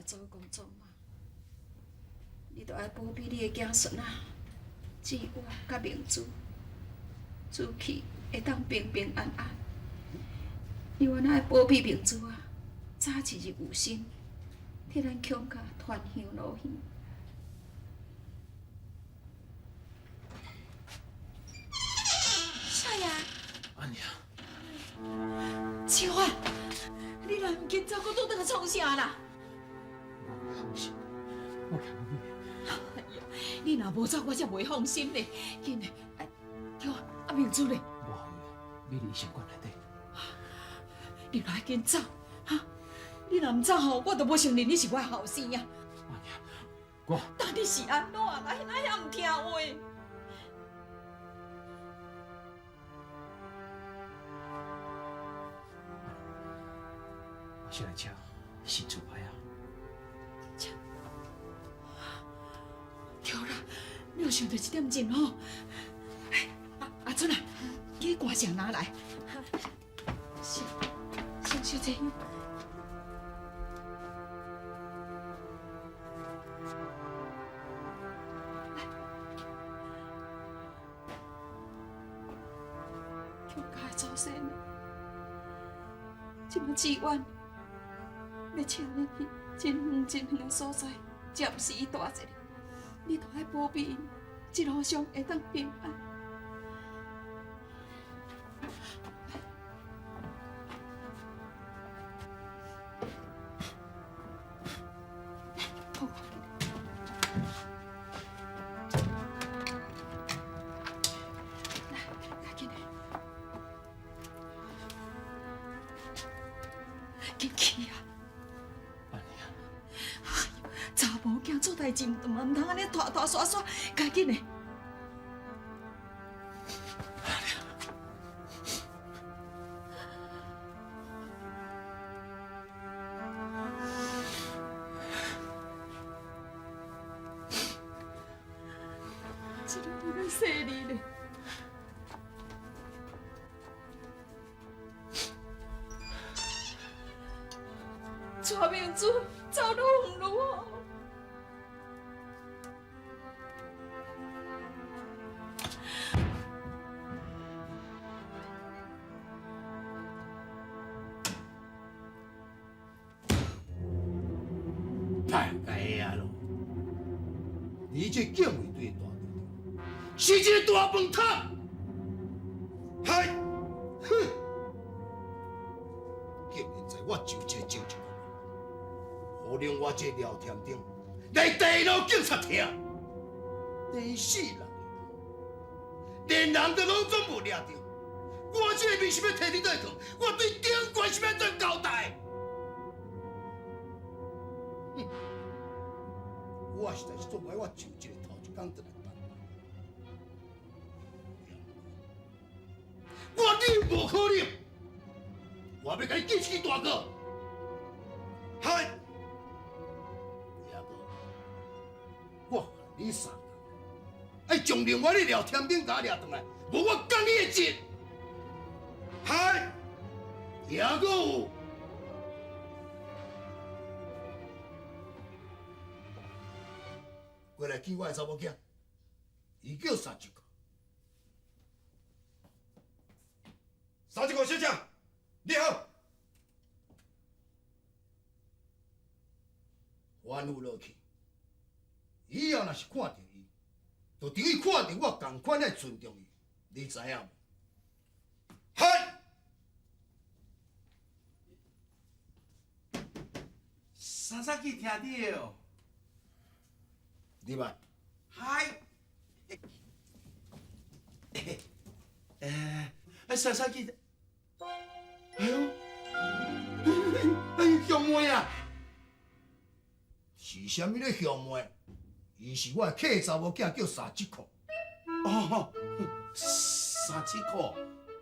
祖公祖媽，你著愛保庇你的子孫仔，志遠佮明珠，出去會當平平安安。你原來愛保庇明珠仔，早一日有心，替咱孔家傳香落去。少爺，阿娘，志遠，你若毋緊走，閣倒轉來創啥啦？我放心，我聽你。哎呀，你若無走，我才袂放心咧。緊嘞，哎，對啊，阿明珠咧？無予伊，匿佇醫生館內底。你著愛緊走，哈！你若毋走吼，我就無承認你是我的後生啊！阿娘，我到底是按怎啦？哪遐毋聽話？我先來請新厝牌啊。這對啦，你有想到這點真好。哎，阿阿春啊，去歌聲拿來。先，先小姐。來，孔家的祖先，這馬志遠欲請你去真遠真遠的所在，暫時蹛一下，你著愛保庇𪜶，一路上會當平安。來，較緊的，緊去啊！阿娘，哎喲，查某囝做代誌嘛毋通按呢拖拖沙沙，較緊的。阿娘，這攏阮細膩咧。帶明珠走愈遠愈好。太該啊咯！你這警衛隊的大隊長是一个大飯桶。嗨，哼！竟然在我就這政治，予另外這廖添丁來第路警察廳，第四人，連人都攏總無掠著。我這个面是欲提佇佗去？我對長官是欲按怎交代？哼！我實在是足無愛我就這个頭一工轉來辦。我忍無可忍，我欲共你記一支大過。嗨，抑閣，我限你三工，愛將另外的廖添丁共我掠轉來，無我降你的職。嗨，抑閣有。過來見我的查某囝，伊叫三七五。三七五小姐，你好。吩咐落去，以後若是看著伊，就等於看著我仝款來尊重伊，你知影無？嗨。三三去聽著。入來。嗨。三三去。哎喲，哎呦，向妹啊！是啥物咧向妹？伊是我的契查某囝，叫沙吉克。哦，沙吉克，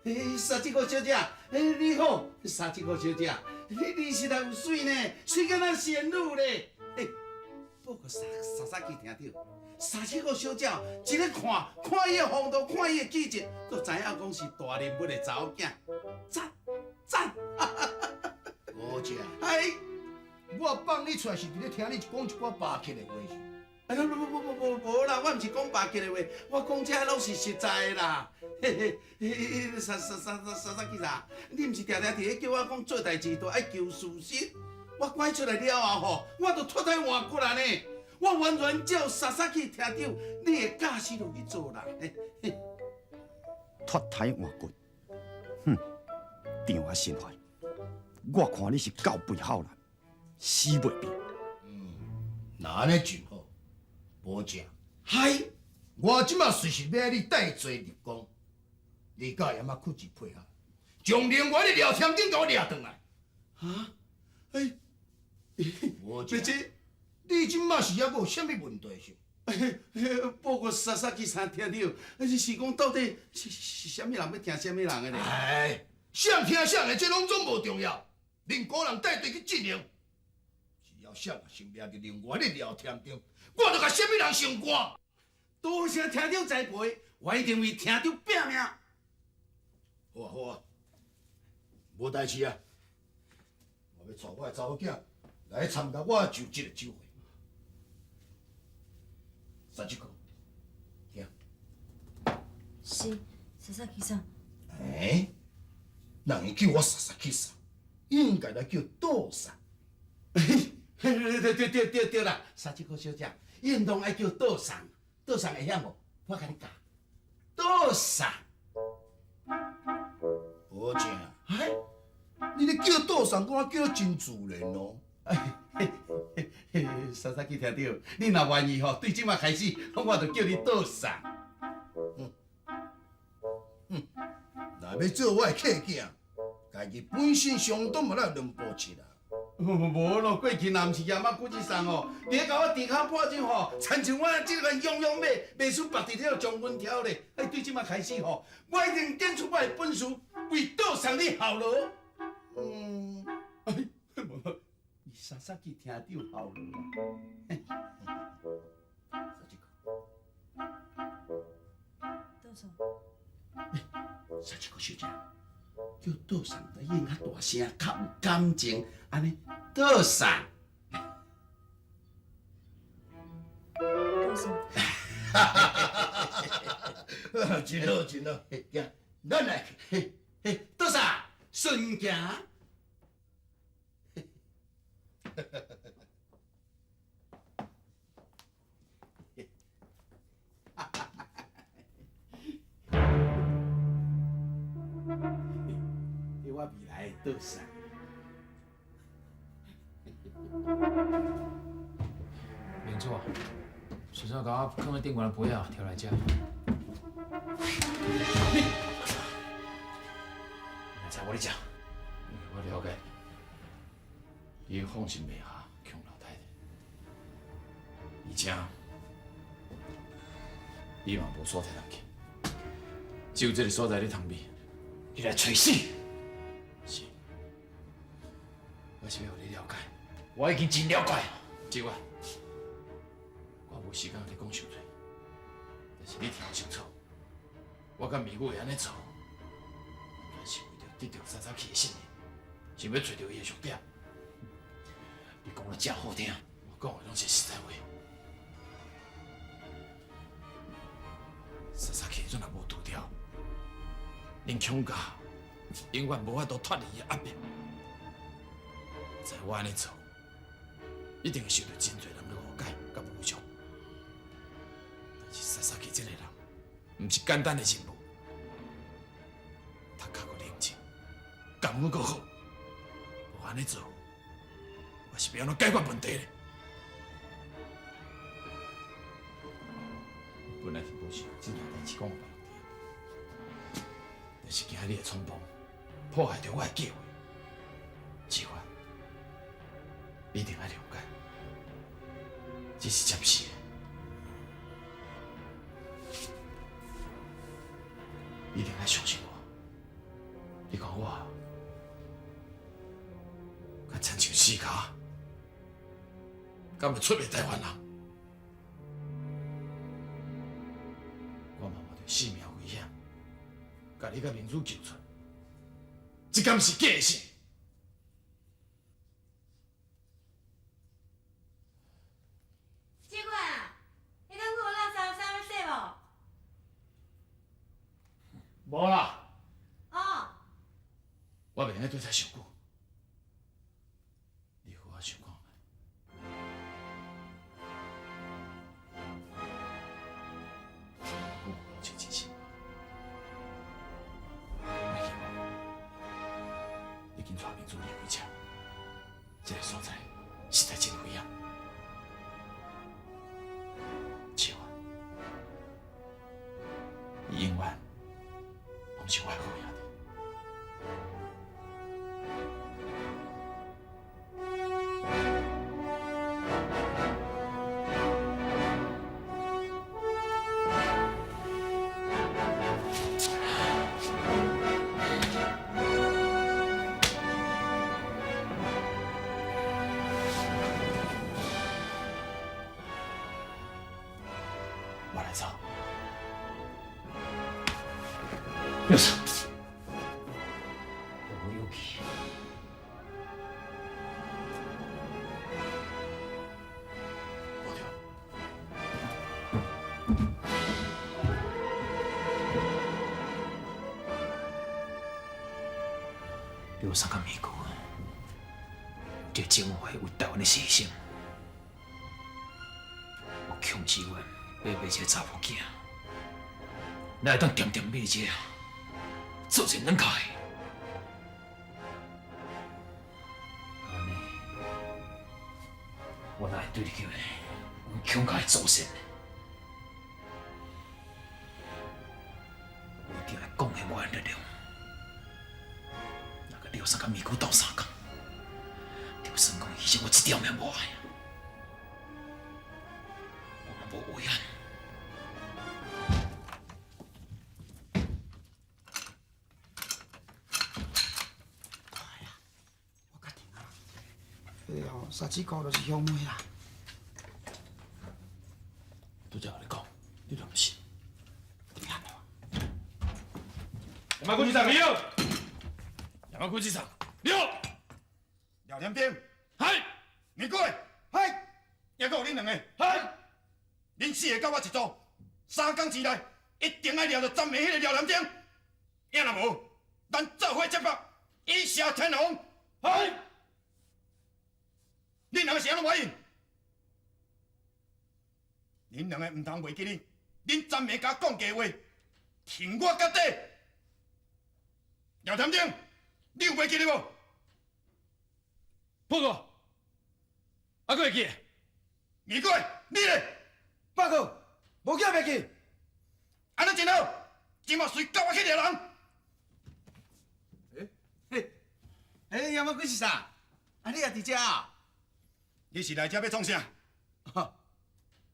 欸，沙吉克小姐，欸，你好，沙吉克小姐，你實在有媠呢，媠甲若仙女咧。欸，不過沙沙沙去聽著，沙吉克小姐，一咧看，看伊的風度，看伊的氣質，都知影講是大人物的查某囝，讚讚。吳姐，哎，我我放你出來是佇咧聽你講一寡巴結的話是？哎呀，無無無無無啦，我毋是講巴結的話，我講這攏是實在的啦。嘿嘿，嘿，啥啥啥啥啥啥去啥？你毋是定定佇咧叫我講做代誌都愛求事實？我拐出來了後吼，我就脫胎換骨啦呢。我完全照薩薩去廳長你的教示落去做啦。嘿嘿，脫胎換骨，哼，張阿新懷，我看你是狗背孝男，死袂變。嗯，那按呢真好，無正。嗨，我這馬隨時欲你帶罪立功，你佮葉仔屈一配合，將另外的廖添丁共我掠轉來。啊？哎，無正，你這馬是猶閣有啥物問題是？報告薩薩去三廳長，是講到底是是啥物人欲聽啥物人的咧？哎，誰聽誰的，這攏總無重要。恁姑人帶隊去進行，只要誰若先掠著另外的廖添丁，我就共啥物人相干。多謝廳長栽培，我一定為廳長拼命。好啊好啊，無代誌啊，我欲帶我的查某囝來參加我就職的酒會。三七哥，聽。是，薩薩去桑。哎，人伊叫我薩薩去桑，應該來叫倒桑。對對對對對啦，沙七哥小姐，應當愛叫倒桑，倒桑會曉無？我共你教，倒桑。好正，哎，你咧叫倒桑，講啊叫得真自然哦。薩薩去廳長，你若願意吼，對這馬開始，我就叫你倒桑。嗯嗯，若欲做我的客囝，家己本身相當嘛有兩步七啊。無咯，過去若毋是葉仔古一送吼，你咧共我豬跤破酒吼，親像我這個樣樣馬，袂輸縛佇這個將軍挑咧。哎，對這馬開始吼，我一定展出我的本事，為倒桑你效勞。嗯，哎，無，伊薩薩去廳長效勞啦。沙七哥，倒桑。沙七哥小姐。叫倒送，得應較大聲，較有感情，按呢倒送。倒送。真好真好，行，咱來去。嘿，倒送，順行。我未來的倒送。明珠啊，先生共我囥佇頂懸的杯仔提來遮。你，你知我咧食？我了解，你放心袂下強老太太，而且你嘛無所在通去，只有這个所在你通避。你來揣死！是，我是欲予你了解。我已經真了解。志遠，我無時間共你講傷濟，但是你聽清楚，我佮美女會按呢做，完全是為著得著薩薩去的信任，想欲揣著伊的弱點。你講得遮好聽，我講的攏是實在話。薩薩去陣若無除掉，恁強家永遠無法度脫離伊的壓迫。在我按呢做，一定會受到真濟人的誤解佮侮辱。但是薩薩去這個人，毋是簡單的人物，他較閣冷靜，功夫閣好，無按呢做，我是欲按怎解決問題咧？本來是無想這件代誌講予別人知，但是驚你會衝動，破壞著我的計劃。志遠，你一定愛諒解，這是暫時的。一定愛相信我。你看我，敢親像死跤，敢會出賣台灣人？我嘛冒著性命危險，共你佮明珠救出來，這敢是假的？無啦。哦。我袂用閣對遮傷久，你好好想看覓。我有真心，莫希望，你緊帶明珠離開這，這个所在實在真危險。千萬，伊永遠攏是我的好兄弟。我來走。有事。我有去。無對。廖三甲美姑，這政府為台灣的犧牲，我強志願爬爬這個查某囝，咱會當恬恬買這做一個軟腳的。按呢，我哪會對得起阮強家的祖先呢？我一定會貢獻我的力量。若佮廖三佮美姑鬥相共，就算講犧牲我一條命無礙，我嘛無遺憾。我較停啊！哎吼，沙子姑就是乡妹啦。拄才共你講，你都毋信。山口局長，你好。山口局長，你好。廖天兵，嗨，你過來，嗨，抑閣有恁兩個，嗨，恁四个佮我一組，3工之內一定愛掠著昨暝彼个廖連丁，影若無，咱做伙接北，以赦天皇。嗨，恁兩個是按怎反應？恁兩個毋通袂記得，恁昨暝共我講過話，停我到底。廖天丁，你有袂記得無？報告，還閣會記？二哥，你咧？報告，無叫袂記。按呢真好，這馬隨佮我去掠人。欸，山口是啥？啊，你也佇遮啊？你是來遮欲創啥？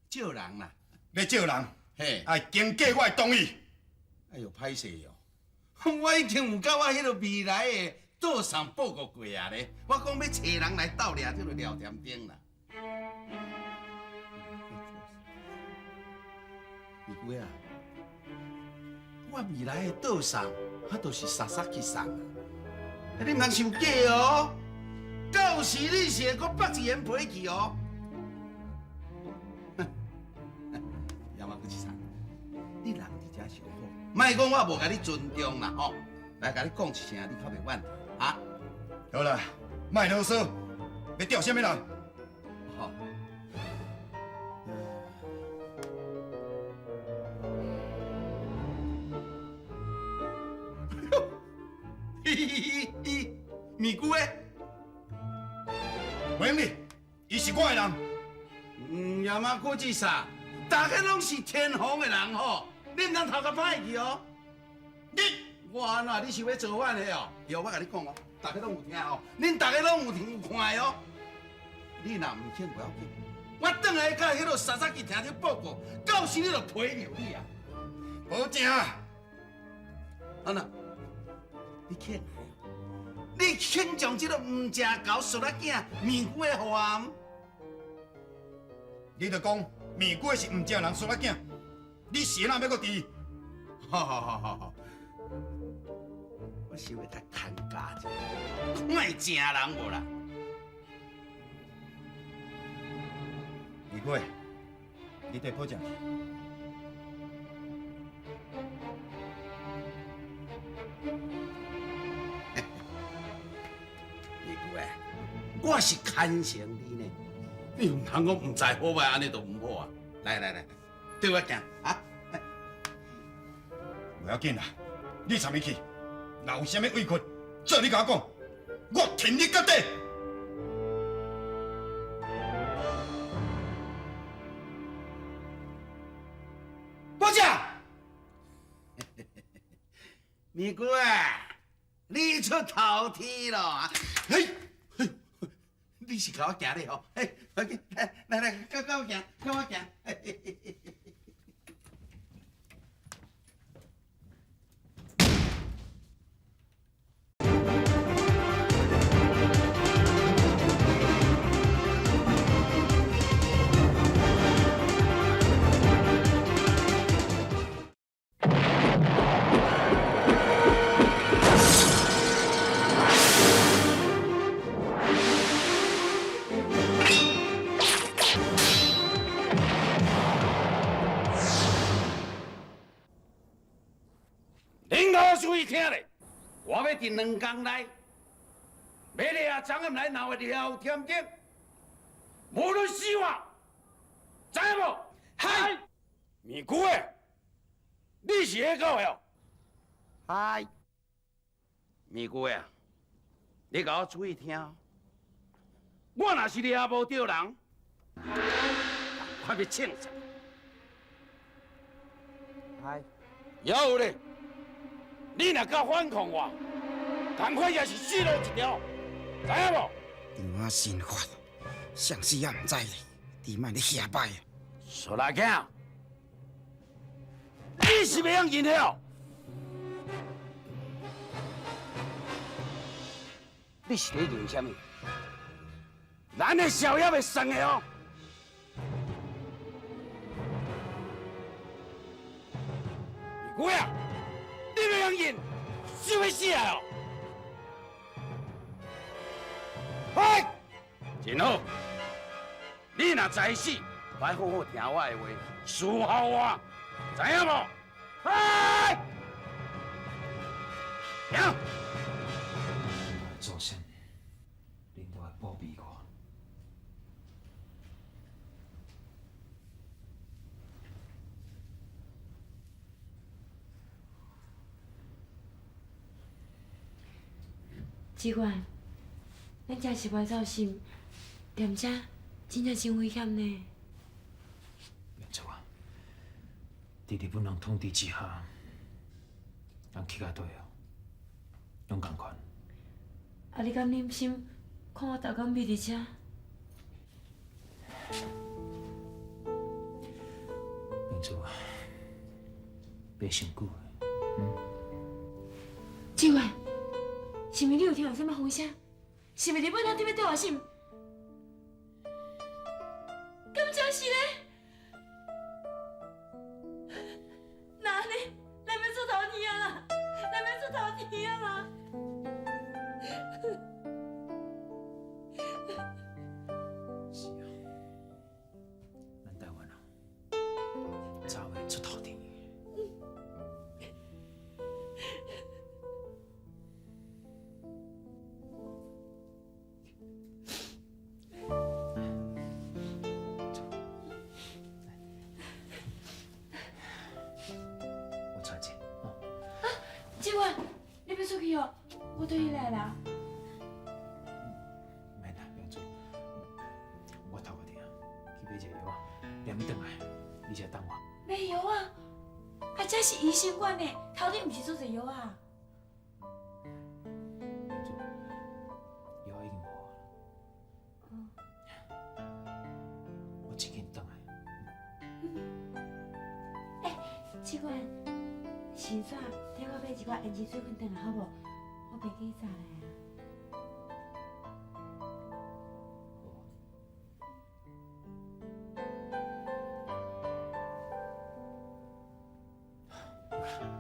借人啦。欲借人？嘿。愛經過我的同意。哎喲，歹勢哦！我已經有佮我彼个未來的桌上報告過啊咧。我講欲揣人來鬥掠這个廖添丁啦。二姑啊，我未來的桌上，啊，就是沙沙去送啊。你毋通想假哦，到時你是會閣縛一眼皮去哦。山口先生，你人佇遮上好，莫講我無共你尊重啦吼。來，共你講一聲，你較袂怨啊。好啦，莫囉嗦，欲釣啥物人？好。嘿嘿嘿嘿，咪姑的，袂用你，伊是我的人。嗯，山口志啥？大家攏是天皇的人吼，你毋通頭殼歹去哦。你我按怎？你是欲造反的哦？對，我共你講哦，大家攏有聽哦，恁大家攏有聽有看的哦。你若毋肯，無要緊，我轉來佮彼个沙沙去聽著報告，到時你就批著你啊！保證。按怎？你肯來哦？你肯將這个毋食猴媠仔囝面具的予我？你著講面具是毋食人媠仔囝，你是按怎欲閣治？好好好好好，我想欲共牵教者，看會正人無啦？二哥，你綴保證去。我是牵成你呢，你毋通讲毋知好歹，按呢就毋好啊！來來來，綴我行啊！無要緊啦，你參伊去，若有啥物委屈，做你共我講，我挺你到底。國姐，咪姑啊，你出頭天咯！嘿，你是共我行咧吼？嘿，快緊，來來來，跟我行，跟我行。恁老注意聽咧，我欲佇兩工內，欲掠張暗來鬧的廖添丁，無論死活，知影無？係。咪姑的，你是彼個的？係。咪姑的，你共我注意聽，我若是掠無著人，我欲槍殺。係。猶有咧。你若敢反抗我，仝款也是死路一條，知影無？張仔身法，啥死也毋知咧，你莫咧瞎掰。出來囝，你是袂曉認的？你是咧認啥物？咱的少爺袂算的哦。二姑啊！你袂曉認，想欲死啊！嘿，真好，你若知死，愛好好聽我的話，侍候我，知影無？嘿，行。祖先，恁都愛保庇我。志遠，咱這是袂走心，踮遮真正真危險呢。明珠啊，佇日本人統治之下，人去甲佗哦，攏仝款。啊，你敢忍心看我逐工覕佇遮？明珠啊，袂伤久的，嗯。志遠。是毋是你有聽到啥物風聲？是毋是日本人佇欲對我心？敢真是咧？那按呢，咱欲出頭天啊啦！咱欲出頭天啊啦！是啊，咱台灣人早會出頭天。志遠，你欲出去哦？我綴你來啦。免啦，明珠，我頭殼疼，去買一个藥仔，念轉來，你才等我。買藥仔？啊，這是醫生館的，頭頂毋是做濟藥仔。明珠，藥已經無啊。我這緊轉來。欸，志遠，先煞替我買一寡胭脂水粉轉來好無？我袂記早來啊。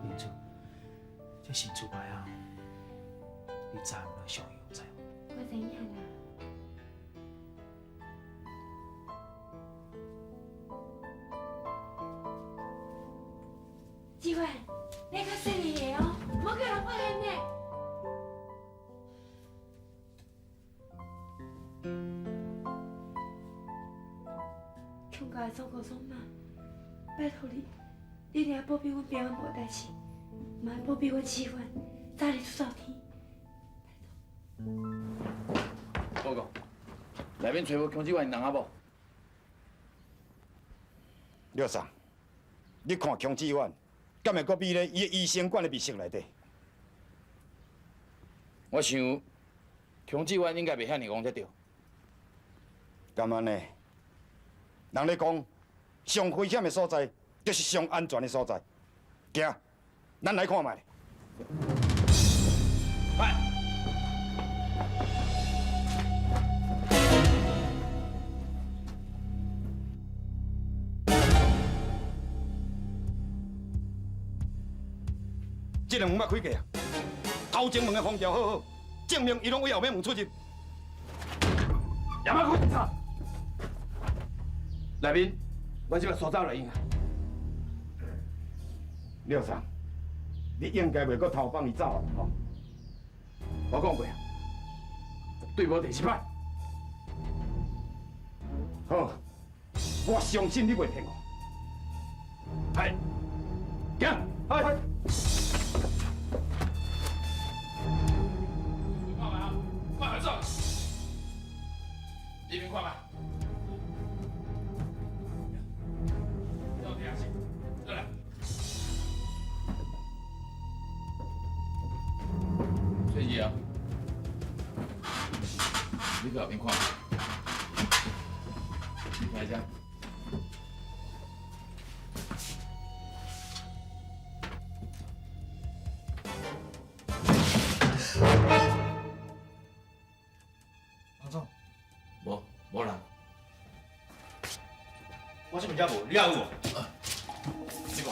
明珠，這神主牌啊，你早暗來上香，知無？我知影啦。志遠，你較細膩的哦，莫叫人發現呢。强家会爽过爽嘛？拜托你，你一定要保庇阮平安无代志，嘛要保庇阮志远早日出头天。报告，内面揣无强志远人啊无？廖桑，你看强志远，敢会阁比咧伊的医生馆的密室内底？我想，强志远应该袂遐尔戆才对。敢按呢？人咧讲，上危险的所在，就是上安全的所在。行，咱来看觅。来。这两门捌开过啊，头前门的封条好好，证明伊拢为后尾门出入。也捌开查。内面，我这摆锁走了伊。廖生，你应该袂阁偷放伊走啊？吼！我讲过啊，绝对无第四摆。好，我相信你袂骗我。系，行，系。看卖啊，看卖走。你边看卖。翠姐啊，你去后面看，你看一下。王总，无，无人。我这边遮无，你也有无？这摆，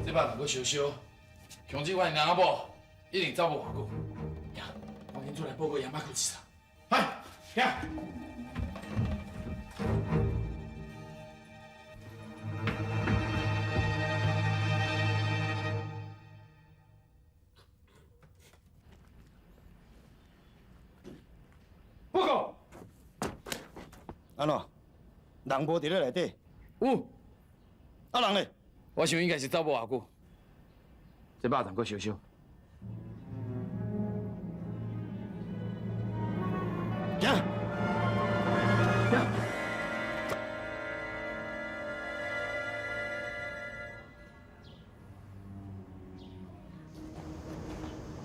这摆若阁烧烧，强志远的翁仔某一定走无偌久。行，赶紧出来报告杨马区一下。来，行。报告。安怎？人无伫咧内底？有。啊人咧？我想应该是走无偌久。这肉粽阁烧烧。行。行。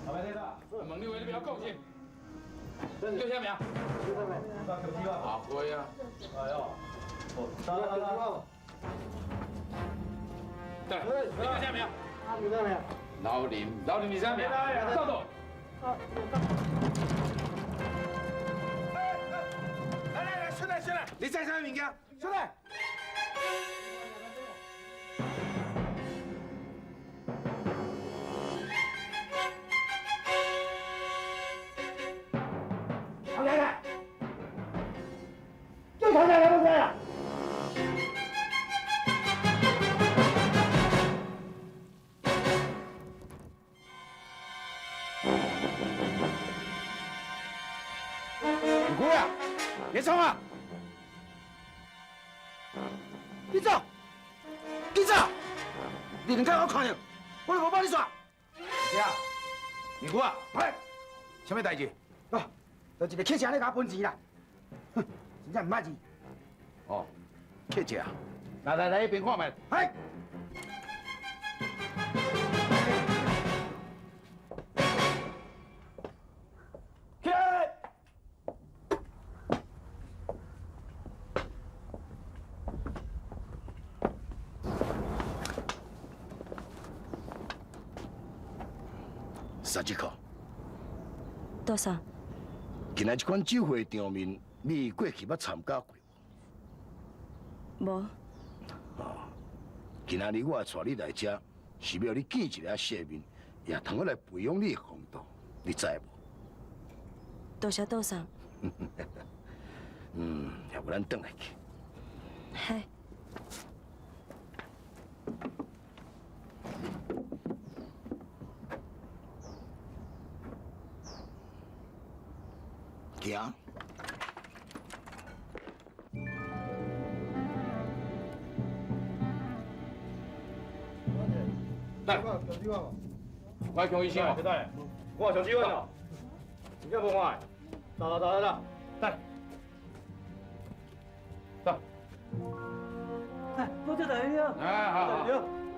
老白问你话你不要讲是？叫啥名？阿辉啊。哎呦，来来来。对，你叫啥名？你叫啥名？老林，老林你啥名？赵总。来来来，出来出来，你载啥物件？出来。唐太太，叫唐太太不来啊？你过啊！别冲啊！你走，你走！你能看我看到，我就无帮你耍。谁啊？你姑啊？哎，什么代志？哦，就一个乞食咧，共我分钱啦。哼，真正毋捌字。哦，乞食。来来来，彼边看觅。哎。起来！三节课。多少？近来这款酒会场面，你过去捌参加过无？无。哦，今仔日我带你来这，是欲予你见一下世面，也通好来培养你的风度，你知无？多谢多谢。嗯，要不咱转来去。嘿。行。来，我强医生哦。我上志远哦，你叫无看？走走走走走，来，走。哎，多谢大家。哎，好好。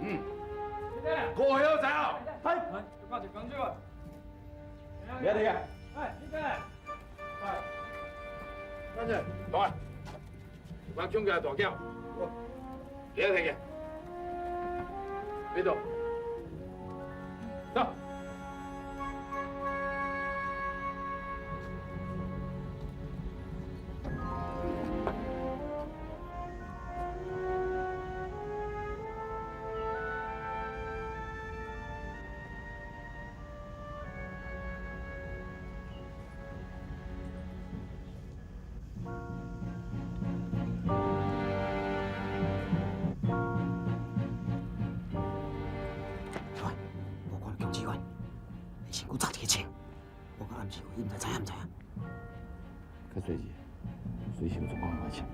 嗯。过晓仔哦。系。来，就讲这个。别停啊！哎，你来。哎。等阵，来，我抢起来大轿。别停嘅。别动。走。较随时，随时有状况我请。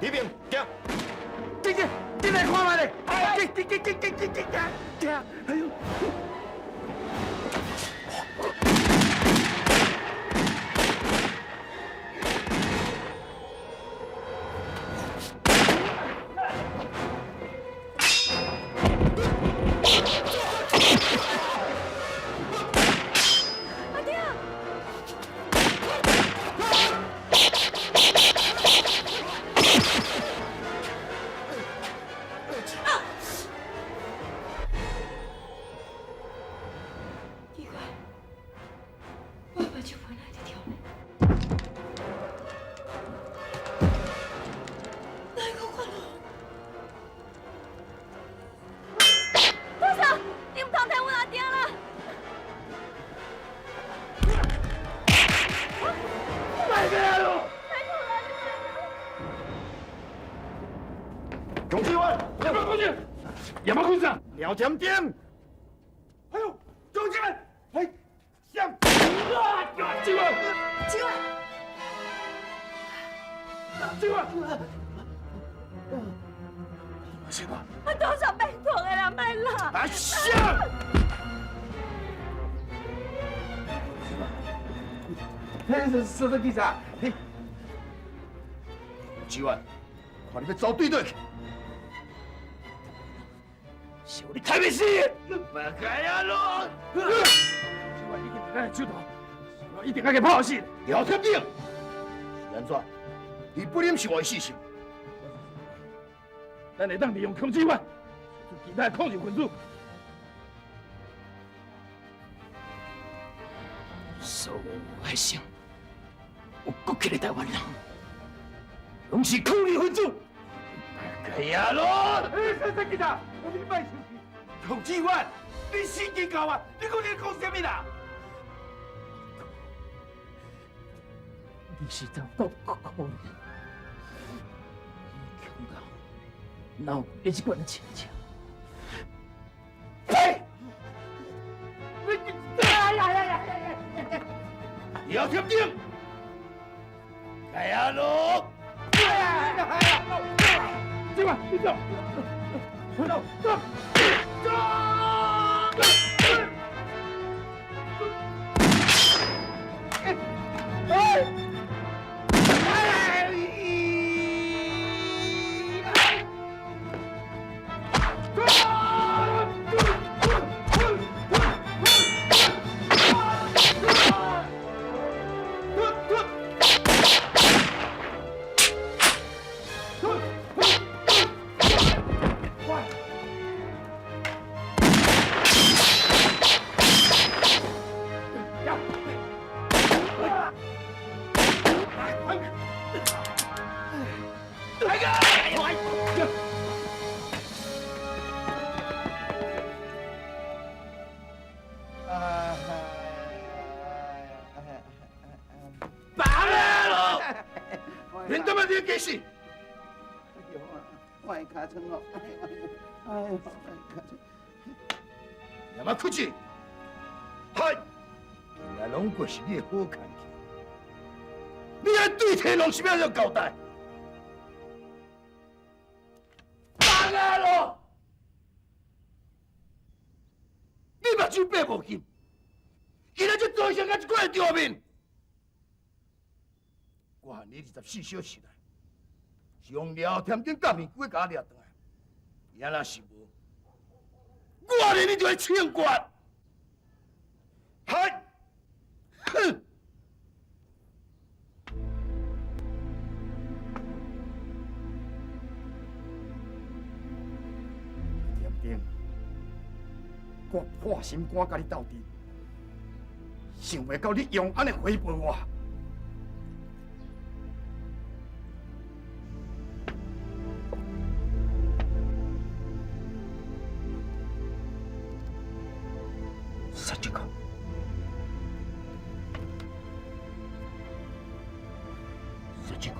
李平，行。紧紧，紧来看觅咧！紧紧紧紧紧紧紧行！哎呦！廖添丁，哎呦，同志们，哎，上，啊，志远，志远，志远，什么？我多少拜托的啦，莫啦！来上！嘿，说说记啥？嘿，志远，看你欲走对佗去。是你开袂死！别开啊咯！志远已经伫咱的手头，我一定爱共拍死。廖天丁，是按怎？日本人是我的死心。咱会当利用孔志远，其他抗日分子。所有海上有骨气的台湾人，拢是抗日分子。别开啊咯！哎，啥警察，你莫生气。孔志远，你死经够啊！你讲你讲啥物啦？你是怎够可怜？哪有你這款的親情？呸！你哎呀呀呀呀！姚天丁，开阿龙！哎呀呀！这个，你走，走走走！哎！我的尻川哦，哎呦，我的尻川。也莫客气，嗨，原来拢过是你的好看去，你爱对天龙是欲按怎交代？放开咯！你目睭闭无紧，今仔这造成这款的场面，我限你24小时内，将廖添丁佮面具共我掠转来，也若是无，我连你就会枪决！嗨，哼！添丁，我破心肝佮你斗阵，想袂到你用按呢回报我。杀这个，杀这个，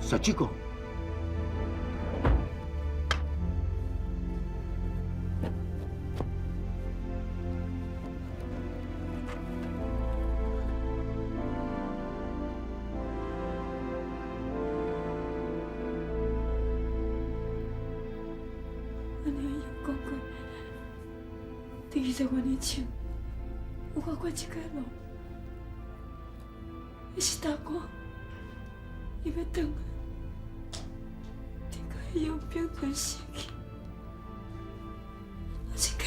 杀这个。阿娘伊有讲过，伫20多年前有看过这个路，伊是大哥，伊欲转来，顶个伊用冰船死去，我这个，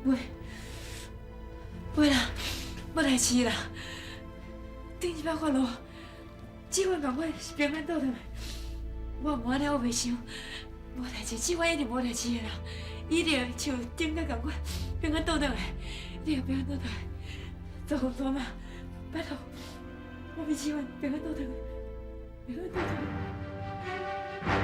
袂，袂啦，无代志啦，顶一摆看路，这番共款是平安倒转来。我无按呢，我袂想，无代志，这款一定无代志的啦，一定像顶个仝款平安倒转来，一定平安倒转来。做工作嘛，拜托，我比这款平安倒转来，平安倒转来。啊！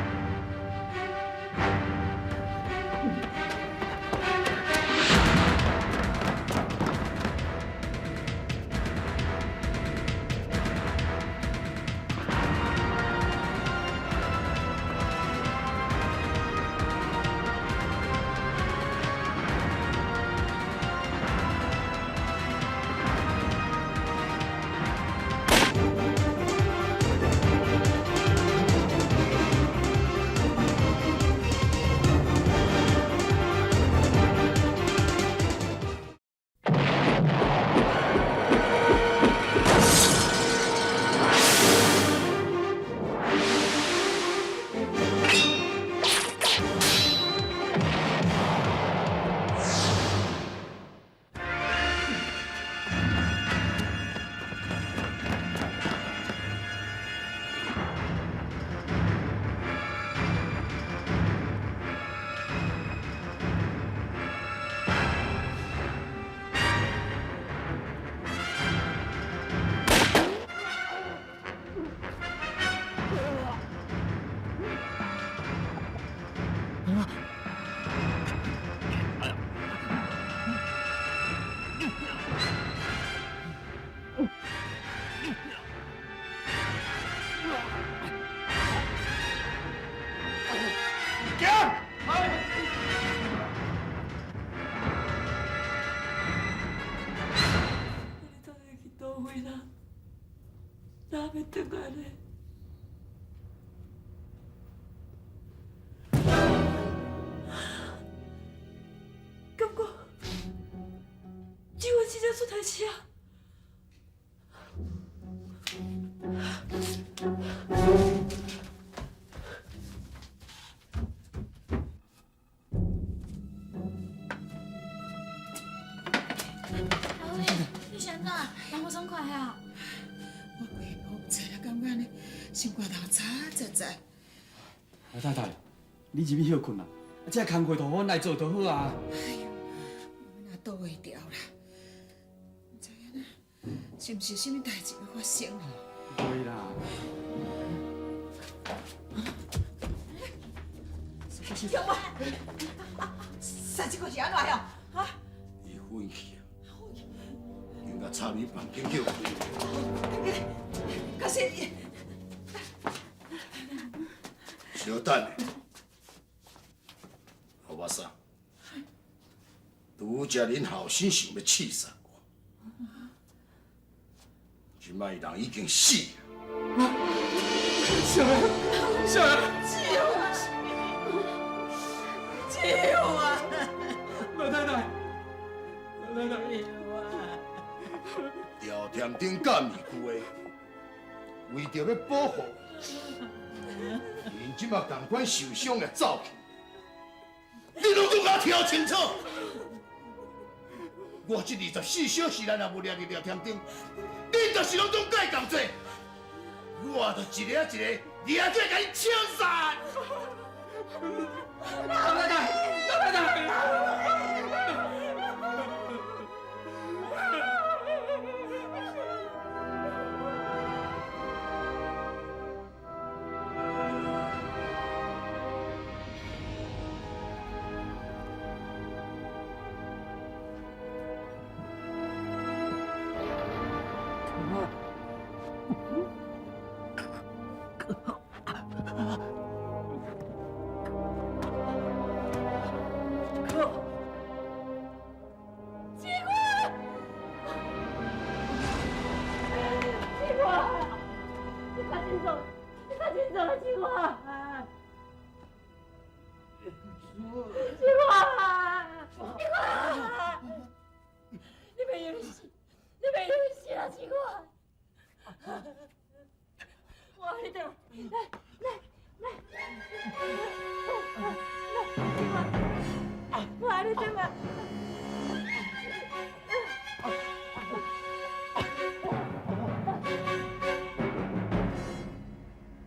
哪欲转来咧？感觉志远真正出代志啊！阿伟，你是按怎？人无爽快啊？我规个唔知啦，感觉呢，心肝头擦擦擦。老太太，你入去歇睏啦，啊，这工课都阮来做就好啊。哎呦，我哪倒会牢啦？毋知影是毋是有啥物代志欲发生啊？袂啦。小妹，三七哥是按怎样？哈？伊昏去啊，应该插入房间叫开。可是，稍等下，欧巴桑，拄才恁后生想欲刺杀我，这摆人已经死啊！小兰，小兰，志远，老太太，老太太，廖添丁佮面具的，为著欲保护，𪜶这马仝款受伤也走去，你拢总共听清楚。我这24小时内若无掠著廖添丁，恁就是拢总佮伊仝齐，我就一个一个掠起来共𪜶枪杀。老太太，老太太。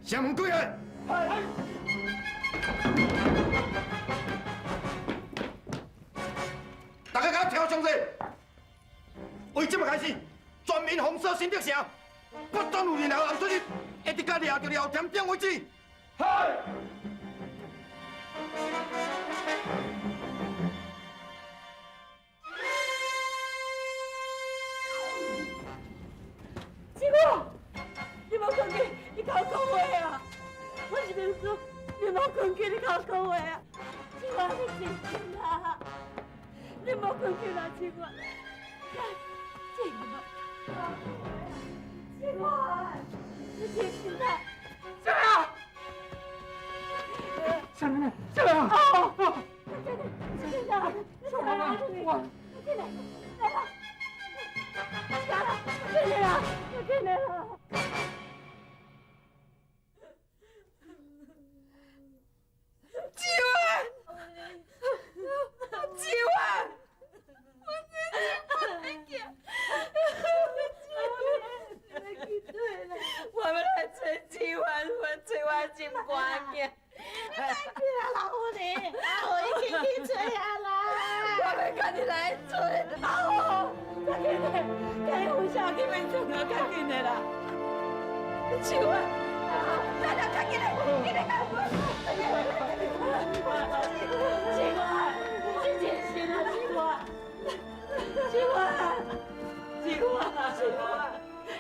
城门关起。大家共我听详细。为这马开始，全民封锁新竹城，不准有任何人出入，一直到掠著廖添丁为止。嗨。志远，你莫囥去，你共我讲话啊！我是明珠，你莫囥去，你共我讲话啊！志远，你真心啊！你莫囥去啦，志远，来，志远，志远，你真心啊！小兰，小兰，小兰，哦，真的，真的，小兰，我，进来，来啦，来啦，进来啦，进来啦。志远，志远，我真是不会我欲来揣志远，我揣我心肝囝。你来去啊，老夫人，阿虎已经去揣啊啦。我欲家己来揣，阿虎，较紧的，共伊扶下去眠床啊，较紧的啦。志远，来来，较紧的，紧来，较紧。志远，你真心啊，志远，志远，志远，志远，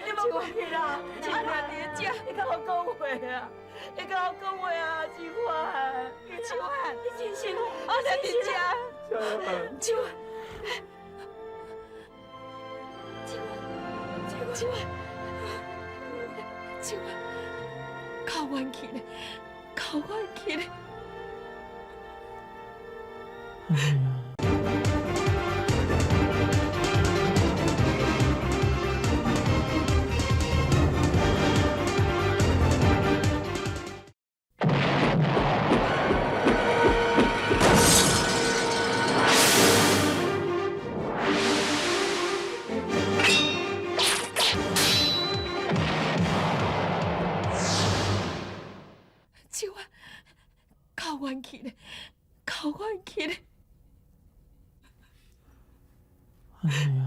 你莫过去啦，志远伫遮，你共我讲话啊，你共我讲话啊，志远，志远，你真心，我在伫遮，志远，志远，志远，志志远，哭冤去咧，哭冤去咧。志远，哭冤去咧，哭冤去咧。哎呀，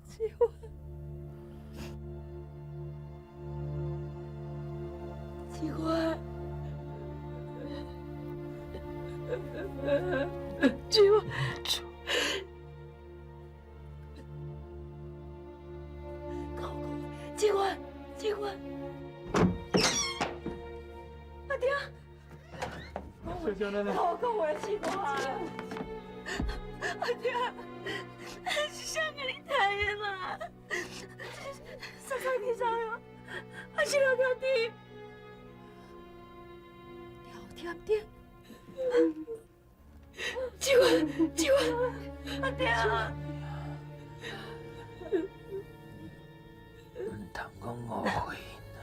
志远，志远，志远，志远，志远，阿爹，我讲话志远。阿爹，是谁共你杀的嘛？杀杀去啥哟？还是廖天丁？廖天丁？志远，志远，阿爹！毋通讲误会因啊，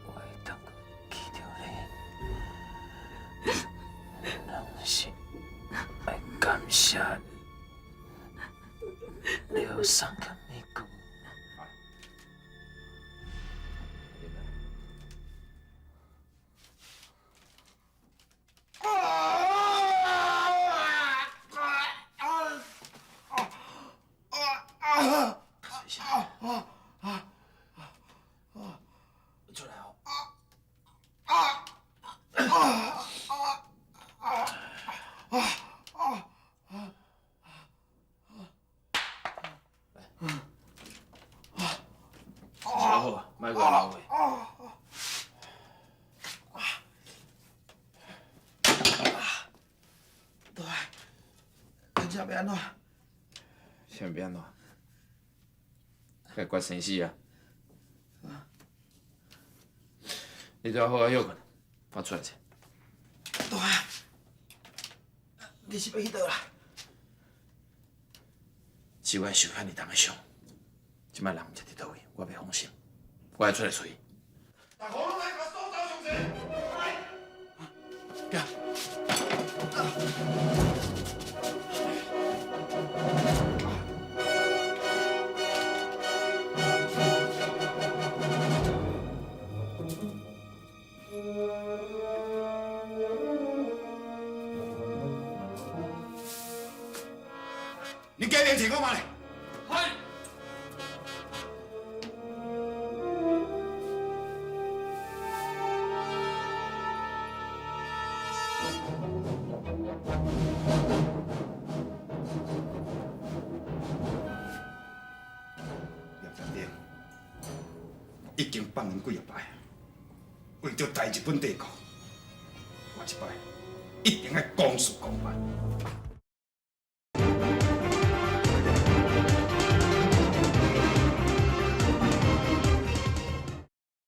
我會當閣記著你，人是愛感謝廖送甲美姑。出来哦！小好啊，莫阁来闹话。大汉，这欲按怎？啥欲按怎？该决生死啊！你拄仔好好歇睏，我出来者。大汉，你是欲去佗啦？志远受遐尔重的伤，这摆人毋知伫佗位，我袂放心，我爱出来揣伊。大家拢来共搜查详细。行。你加点钱我嘛咧。嗨。廖天丁已经放阮几仔摆，为著大日本帝国，我这摆一定爱公事公办。